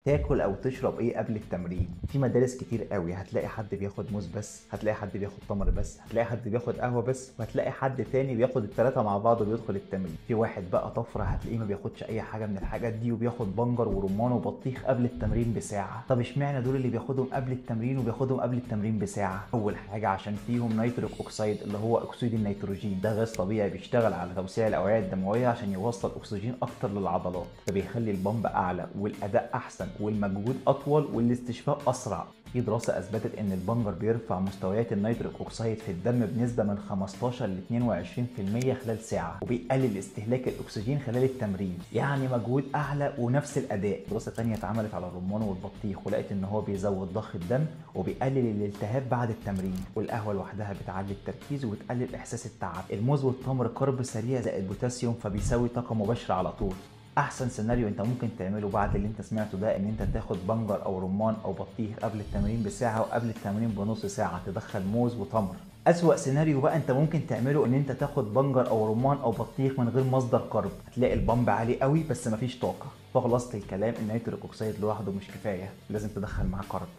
تاكل او تشرب ايه قبل التمرين؟ في مدارس كتير قوي، هتلاقي حد بياخد موز بس، هتلاقي حد بياخد تمر بس، هتلاقي حد بياخد قهوة بس، وهتلاقي حد تاني بياخد الثلاثة مع بعض وبيدخل التمرين. في واحد بقى طفرة هتلاقيه ما بياخدش اي حاجة من الحاجات دي وبياخد بنجر ورمان وبطيخ قبل التمرين بساعة. طب اشمعنى دول اللي بياخدهم قبل التمرين وبياخدهم قبل التمرين بساعة؟ اول حاجة عشان فيهم nitric oxide اللي هو اكسيد النيتروجين، ده غاز طبيعي بيشتغل على توسيع الاوعية الدموية عشان يوصل اكسجين اكتر للعضلات، فبيخلي ال pump اعلى والاداء احسن والمجهود اطول والاستشفاء اسرع. في دراسة اثبتت ان البنجر بيرفع مستويات ال nitric oxide في الدم بنسبة من 15 ل 22% خلال ساعة، وبيقلل استهلاك الاكسجين خلال التمرين، يعني مجهود اعلى ونفس الاداء. دراسة ثانية اتعملت على الرمان والبطيخ ولقت ان هو بيزود ضخ الدم وبيقلل الالتهاب بعد التمرين، والقهوة لوحدها بتعلي التركيز وبتقلل احساس التعب. الموز والتمر carb سريع زائد بوتاسيوم فبيساوي طاقة مباشرة على طول. احسن سيناريو انت ممكن تعمله بعد اللي انت سمعته ده ان انت تاخد بنجر او رمان او بطيخ قبل التمرين بساعة، وقبل التمرين بنص ساعة تدخل موز وتمر. اسوأ سيناريو بقى انت ممكن تعمله ان انت تاخد بنجر او رمان او بطيخ من غير مصدر carb، هتلاقي ال pump عالي قوي بس مفيش طاقة. فخلاصه الكلام ال nitric oxide لوحده مش كفاية، لازم تدخل معاه carb.